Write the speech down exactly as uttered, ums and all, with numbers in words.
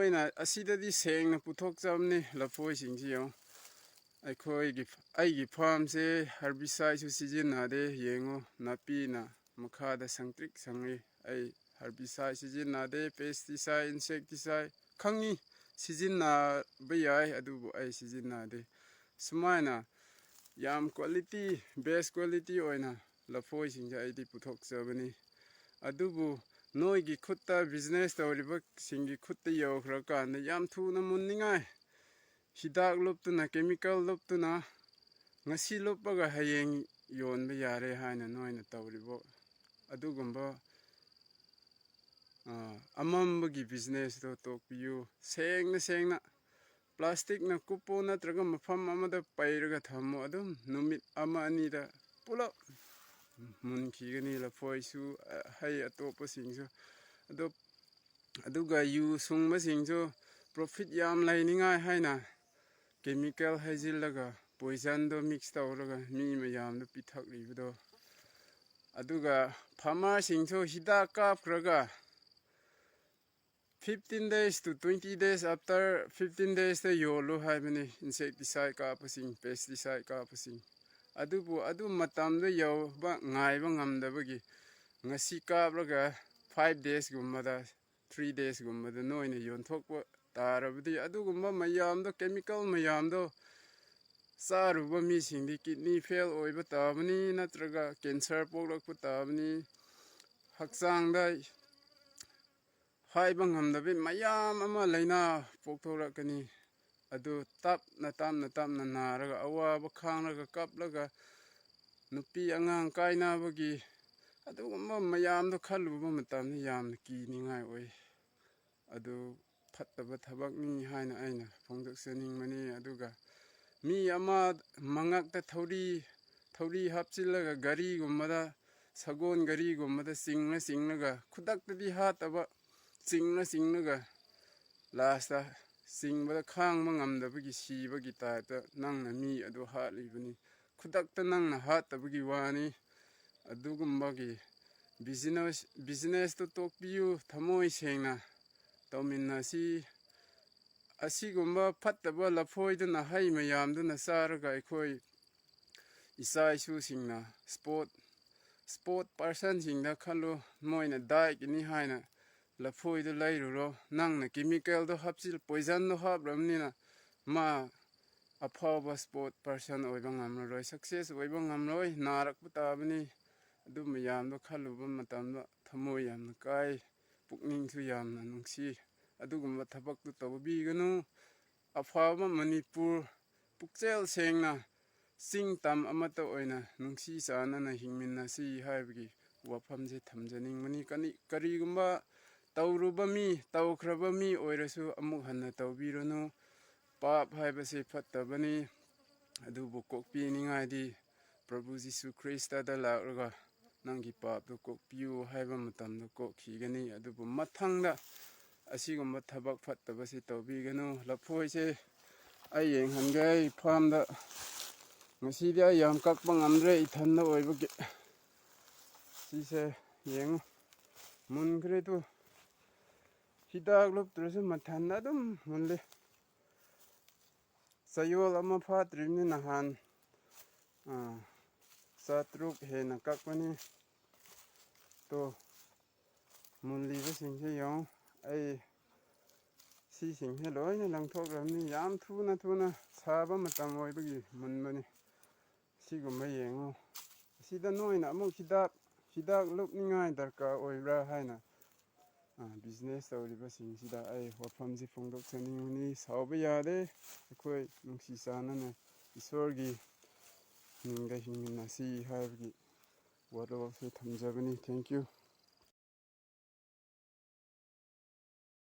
ꯑꯩꯅ ꯑꯁꯤꯗꯗꯤ ꯁꯦꯡꯅ ꯄꯨꯊꯣꯛꯆꯕꯅꯤ ꯂꯐꯣꯏꯁꯤꯡꯁꯤ꯫ ꯌꯦꯡꯉꯣ, ꯑꯩꯈꯣꯏꯒꯤ, ꯑꯩꯒꯤ ꯐꯥꯔꯝꯁꯦ ꯍꯔꯕꯤꯁꯥꯏꯠꯁꯨ ꯁꯤꯖꯤꯟꯅꯗꯦ꯫ ꯌꯦꯡꯉꯣ, ꯅꯥꯄꯤꯅ ꯃꯈꯥꯗ ꯁꯪꯇ꯭ꯔꯤꯛ ꯁꯪꯉꯤ꯫ ꯑꯩ ꯍꯔꯕꯤꯁꯥꯏꯠ ꯁꯤꯖꯤꯟꯅꯗꯦ, ꯄꯦꯁꯇꯤꯁꯥꯏꯠ, ꯏꯟꯁꯦꯛꯇꯤꯁꯥꯏꯠ ꯈꯪꯉꯤ, ꯁꯤꯖꯤꯟꯅꯕ ꯌꯥꯏ, ꯑꯗꯨꯕꯨ ꯑꯩ ꯁꯤꯖꯤꯟꯅꯗꯦ꯫ ꯁꯨꯃꯥꯏꯅ ꯌꯥꯝ ꯀ꯭ꯋꯥꯂꯤꯇꯤ, ꯕꯦꯁ ꯀ꯭ꯋꯥꯂꯤꯇꯤ ꯑꯣꯏꯅ ꯂꯐꯣꯏꯁꯤꯡꯁꯦ ꯑꯩꯗꯤ ꯄꯨꯊꯣꯛꯆꯕꯅꯤ꯫ ꯑꯗꯨꯕꯨ ꯅꯣꯏꯒꯤ ꯈꯨꯠꯇ, ꯕꯤꯖꯤꯅꯦꯁ ꯇꯧꯔꯤꯕꯁꯤꯡꯒꯤ ꯈꯨꯠꯇ ꯌꯧꯈ꯭ꯔꯀꯥꯟꯗ ꯌꯥꯝ ꯊꯨꯅ ꯃꯨꯟꯅꯤꯡꯉꯥꯏ ꯍꯤꯗꯥꯛ ꯂꯨꯞꯇꯨꯅ, ꯀꯦꯃꯤꯀꯦꯜ ꯂꯨꯞꯇꯨꯅ, ꯉꯁꯤ ꯂꯨꯞꯄꯒ ꯍꯌꯦꯡ ꯌꯣꯟꯕ ꯌꯥꯔꯦ ꯍꯥꯏꯅ ꯅꯣꯏꯅ ꯇꯧꯔꯤꯕ ꯑꯗꯨꯒꯨꯝꯕ, ꯑ, ꯑꯃꯝꯕꯒꯤ ꯕꯤꯖꯤꯅꯦꯁꯇꯣ ꯇꯣꯛꯄꯤꯌꯨ꯫ ꯁꯦꯡꯅ ꯁꯦꯡꯅ ꯄ꯭ꯂꯥꯁꯇꯤꯛꯅ ꯀꯨꯞꯄꯣ ꯅꯠꯇ꯭ꯔꯒ ꯃꯐꯝ ꯑꯃꯗ ꯄꯩꯔꯒ ꯊꯝꯃꯣ꯫ ꯑꯗꯨꯝ ꯅꯨꯃꯤꯠ ꯑꯃ ꯑꯅꯤꯗ ꯄꯨꯂꯞ ꯃꯨꯟꯈꯤꯒꯅꯤ ꯂꯐꯣꯏꯁꯨ, ꯑ, ꯍꯩ ꯑꯇꯣꯞꯄꯁꯤꯡꯁꯨ꯫ ꯑꯗꯣ, ꯑꯗꯨꯒ ꯌꯨ ꯁꯨꯡꯕꯁꯤꯡꯁꯨ ꯄ꯭ꯔꯣꯐꯤꯠ ꯌꯥꯝ ꯂꯩꯅꯤꯡꯉꯥꯏ ꯍꯥꯏꯅ ꯀꯦꯃꯤꯀꯦꯜ ꯍꯩꯖꯤꯜꯂꯒ, ꯄꯣꯏꯖꯟꯗꯣ ꯃꯤꯛꯁ ꯇꯧꯔꯒ ꯃꯤ ꯃꯌꯥꯝꯗ ꯄꯤꯊꯛꯂꯤꯕꯗꯣ꯫ ꯑꯗꯨꯒ ꯐꯥꯔꯃꯔꯁꯤꯡꯁꯨ ꯍꯤꯗꯥꯛ ꯀꯥꯞꯈ꯭ꯔꯒ fifteen days to twenty days, after fifteen daysꯇ ꯌꯣꯜꯂꯨ ꯍꯥꯏꯕꯅꯤ, ꯏꯟꯁꯦꯛꯇꯤꯁꯥꯏꯠ ꯀꯥꯞꯄꯁꯤꯡ, ꯄꯦꯁꯇꯤꯁꯥꯏꯠ ꯀꯥꯞꯄꯁꯤꯡ꯫ ꯑꯗꯨꯕꯨ ꯑꯗꯨ ꯃꯇꯝꯗ ꯌꯧꯕ ꯉꯥꯏꯕ ꯉꯝꯗꯕꯒꯤ ꯉꯁꯤ ꯀꯥꯞꯂꯒ five daysꯒꯨꯝꯕꯗ, three daysꯒꯨꯝꯕꯗ ꯅꯣꯏꯅ ꯌꯣꯟꯊꯣꯛꯄ ꯇꯥꯔꯕꯗꯤ, ꯑꯗꯨꯒꯨꯝꯕ ꯃꯌꯥꯝꯗꯣ, ꯀꯦꯃꯤꯀꯦꯜ ꯃꯌꯥꯝꯗꯣ ꯆꯥꯔꯨꯕ ꯃꯤꯁꯤꯡꯗꯤ ꯀꯤꯗꯅꯤ ꯐꯦꯜ ꯑꯣꯏꯕ ꯇꯥꯕꯅꯤ, ꯅꯠꯇ꯭ꯔꯒ ꯀꯦꯟꯁꯔ ꯄꯣꯛꯂꯛꯄ ꯇꯥꯕꯅꯤ꯫ ꯍꯛꯆꯥꯡꯗ ꯍꯥꯏꯕ ꯉꯝꯗꯕ ꯃꯌꯥꯝ ꯑꯃ ꯂꯥꯏꯅꯥ ꯄꯣꯛꯊꯣꯔꯛꯀꯅꯤ꯫ ꯑꯗꯨ ꯇꯞꯅ, ꯇꯞꯅ, ꯇꯞꯅ ꯅꯥꯔꯒ, ꯑꯋꯥꯕ ꯈꯥꯡꯂꯒ, ꯀꯞꯂꯒ, ꯅꯨꯄꯤ ꯑꯉꯥꯡ ꯀꯥꯏꯅꯕꯒꯤ ꯑꯗꯨꯒꯨꯝꯕ ꯃꯌꯥꯝꯗꯣ ꯈꯜꯂꯨꯕ ꯃꯇꯝꯗ ꯌꯥꯝꯅ ꯀꯤꯅꯤꯡꯉꯥꯏ ꯑꯣꯏ꯫ ꯑꯗꯨ ꯐꯠꯇꯕ ꯊꯕꯛꯅꯤ ꯍꯥꯏꯅ ꯑꯩꯅ ꯐꯣꯡꯗꯣꯛꯆꯅꯤꯡꯕꯅꯤ꯫ ꯑꯗꯨꯒ ꯃꯤ ꯑꯃ ꯃꯉꯛꯇ ꯊꯧꯔꯤ, ꯊꯧꯔꯤ ꯍꯥꯞꯆꯤꯜꯂꯒ ꯒꯥꯔꯤꯒꯨꯝꯕꯗ, ꯁꯒꯣꯜ ꯒꯥꯔꯤꯒꯨꯝꯕꯗ ꯆꯤꯡꯅ ꯆꯤꯡꯂꯒ, ꯈꯨꯗꯛꯇꯗꯤ ꯍꯥꯠꯇꯕ, ꯆꯤꯡꯅ ꯆꯤꯡꯂꯒ ꯂꯥꯁꯇ ꯆꯤꯡꯕꯗ ꯈꯥꯡꯕ ꯉꯝꯗꯕꯒꯤ ꯁꯤꯕꯒꯤ ꯇꯥꯏꯞꯇ ꯅꯪꯅ ꯃꯤ ꯑꯗꯨ ꯍꯥꯠꯂꯤꯕꯅꯤ꯫ ꯈꯨꯗꯛꯇ ꯅꯪꯅ ꯍꯥꯠꯇꯕꯒꯤ ꯋꯥꯅꯤ꯫ ꯑꯗꯨꯒꯨꯝꯕꯒꯤ ꯕꯤꯖꯤꯅꯦꯁ, ꯕꯤꯖꯤꯅꯦꯁꯇꯨ ꯇꯣꯛꯄꯤꯌꯨ꯫ ꯊꯃꯣꯏ ꯁꯦꯡꯅ ꯇꯧꯃꯤꯟꯅꯁꯤ꯫ ꯑꯁꯤꯒꯨꯝꯕ ꯐꯠꯇꯕ ꯂꯐꯣꯏꯗꯨꯅ, ꯍꯩ ꯃꯌꯥꯝꯗꯨꯅ ꯆꯥꯔꯒ ꯑꯩꯈꯣꯏ ꯏꯆꯥ ꯏꯁꯨꯁꯤꯡꯅ, ꯁ꯭ꯄꯣꯔꯠ ꯁ꯭ꯄꯣꯔꯠ ꯄꯥꯔꯁꯟꯁꯤꯡꯗ ꯈꯜꯂꯨ, ꯃꯣꯏꯅ ꯗꯥꯏꯠꯀꯤꯅꯤ ꯍꯥꯏꯅ ꯂꯐꯣꯏꯗꯨ ꯂꯩꯔꯨꯔꯣ, ꯅꯪꯅ ꯀꯦꯃꯤꯀꯦꯜꯗꯣ ꯍꯥꯞꯆꯤꯜ ꯄꯣꯏꯖꯟꯗꯣ ꯍꯥꯞꯂꯕꯅꯤꯅ ꯃꯥ ꯑꯐꯥꯎꯕ ꯁ꯭ꯄꯣꯔꯠ ꯄꯥꯔꯁꯟ ꯑꯣꯏꯕ ꯉꯝꯂꯔꯣꯏ, ꯁꯛꯁꯦꯁ ꯑꯣꯏꯕ ꯉꯝꯂꯣꯏ, ꯅꯥꯔꯛꯄ ꯇꯥꯕꯅꯤ꯫ ꯑꯗꯨ ꯃꯌꯥꯝꯗꯣ ꯈꯜꯂꯨꯕ ꯃꯇꯝꯗ ꯊꯃꯣꯏ ꯌꯥꯝꯅ ꯀꯥꯏ, ꯄꯨꯛꯅꯤꯡꯁꯨ ꯌꯥꯝꯅ ꯅꯨꯡꯁꯤ꯫ ꯑꯗꯨꯒꯨꯝꯕ ꯊꯕꯛꯇꯨ ꯇꯧꯕꯤꯒꯅꯨ꯫ ꯑꯐꯕ ꯃꯅꯤꯄꯨꯔ, ꯄꯨꯛꯆꯦꯜ ꯁꯦꯡꯅ ꯆꯤꯡ ꯇꯝ ꯑꯃꯠꯇ ꯑꯣꯏꯅ ꯅꯨꯡꯁꯤ ꯆꯥꯟꯅꯅ ꯍꯤꯡꯃꯤꯟꯅꯁꯤ ꯍꯥꯏꯕꯒꯤ ꯋꯥꯐꯝꯁꯦ ꯊꯝꯖꯅꯤꯡꯕꯅꯤ꯫ ꯀꯅꯤ-, ꯀꯔꯤꯒꯨꯝꯕ ꯇꯧꯔꯨꯕ ꯃꯤ, ꯇꯧꯈ꯭ꯔꯕ ꯃꯤ ꯑꯣꯏꯔꯁꯨ ꯑꯃꯨꯛ ꯍꯟꯅ ꯇꯧꯕꯤꯔꯨꯅꯨ꯫ ꯄꯥꯞ ꯍꯥꯏꯕꯁꯤ ꯐꯠꯇꯕꯅꯤ, ꯑꯗꯨꯕꯨ ꯀꯣꯛꯄꯤꯅꯤꯡꯉꯥꯏꯗꯤ ꯄ꯭ꯔꯚꯨ ꯖꯤꯁꯨ ꯈ꯭ꯔꯤꯁꯇꯗ ꯂꯥꯛꯂꯒ ꯅꯪꯒꯤ ꯄꯥꯞꯇꯨ ꯀꯣꯛꯄꯤꯌꯨ ꯍꯥꯏꯕ ꯃꯇꯝꯗ ꯀꯣꯛꯈꯤꯒꯅꯤ꯫ ꯑꯗꯨꯕꯨ ꯃꯊꯪꯗ ꯑꯁꯤꯒꯨꯝꯕ ꯊꯕꯛ ꯐꯠꯇꯕꯁꯤ ꯇꯧꯕꯤꯒꯅꯨ꯫ ꯂꯐꯣꯏꯁꯦ ꯑꯩ ꯌꯦꯡꯍꯟꯒꯦ, ꯑꯩ ꯐꯥꯝꯗ꯫ ꯉꯁꯤꯗꯤ ꯑꯩ ꯌꯥꯝ ꯀꯛꯄ ꯉꯝꯗ꯭ꯔꯦ, ꯏꯊꯟꯗ ꯑꯣꯏꯕꯒꯤ꯫ ꯁꯤꯁꯦ ꯌꯦꯡꯉꯨ, ꯃꯨꯟꯈ꯭ꯔꯦ ꯇꯨ꯫ ꯍꯤꯗꯥꯛ ꯂꯨꯞꯇ꯭ꯔꯁꯨ ꯃꯊꯟꯗ ꯑꯗꯨꯝ ꯃꯨꯜꯂꯤ꯫ ꯆꯌꯣꯜ ꯑꯃ ꯐꯥꯠꯇ꯭ꯔꯤꯕꯅꯤ, ꯅꯍꯥꯟ, ꯑꯥ, ꯆꯥꯇ꯭ꯔꯨꯛ ꯍꯦꯟꯅ ꯀꯛꯄꯅꯤ꯫ ꯇꯣ, ꯃꯨꯜꯂꯤꯕꯁꯤꯡꯁꯦ ꯌꯦꯡꯉꯨ꯫ ꯑꯩ ꯁꯤꯁꯤꯡꯁꯦ ꯂꯣꯏꯅ ꯂꯪꯊꯣꯛꯈ꯭ꯔꯕꯅꯤ꯫ ꯌꯥꯝ ꯊꯨꯅ ꯊꯨꯅ ꯁꯥꯕ ꯃꯇꯝ ꯑꯣꯏꯕꯒꯤ ꯃꯨꯟꯕꯅꯤ꯫ ꯁꯤꯒꯨꯝꯕ ꯌꯦꯡꯉꯨ꯫ ꯑꯁꯤꯗ ꯅꯣꯏꯅ ꯑꯃꯨꯛ ꯍꯤꯗꯥꯛ, ꯍꯤꯗꯥꯛ ꯂꯨꯞꯅꯤꯡꯉꯥꯏ ꯗꯔꯀꯥꯔ ꯑꯣꯏꯕ꯭ꯔꯥ ꯍꯥꯏꯅ, ꯑ, ꯕꯤꯖꯤꯅꯦꯁ ꯇꯧꯔꯤꯕꯁꯤꯡꯁꯤꯗ ꯑꯩ ꯋꯥꯐꯝꯁꯤ ꯐꯣꯡꯗꯣꯛꯆꯅꯤꯡꯕꯅꯤ꯫ ꯁꯥꯎꯕ ꯌꯥꯗꯦ꯫ ꯑꯩꯈꯣꯏ ꯅꯨꯡꯁꯤ ꯆꯥꯟꯅꯅ ꯏꯁꯣꯔꯒꯤ ꯃꯤꯡꯗ ꯍꯤꯡꯃꯤꯟꯅꯁꯤ ꯍꯥꯏꯕꯒꯤ ꯋꯥꯔꯣꯜꯁꯦ ꯊꯝꯖꯕꯅꯤ꯫ Thank you꯫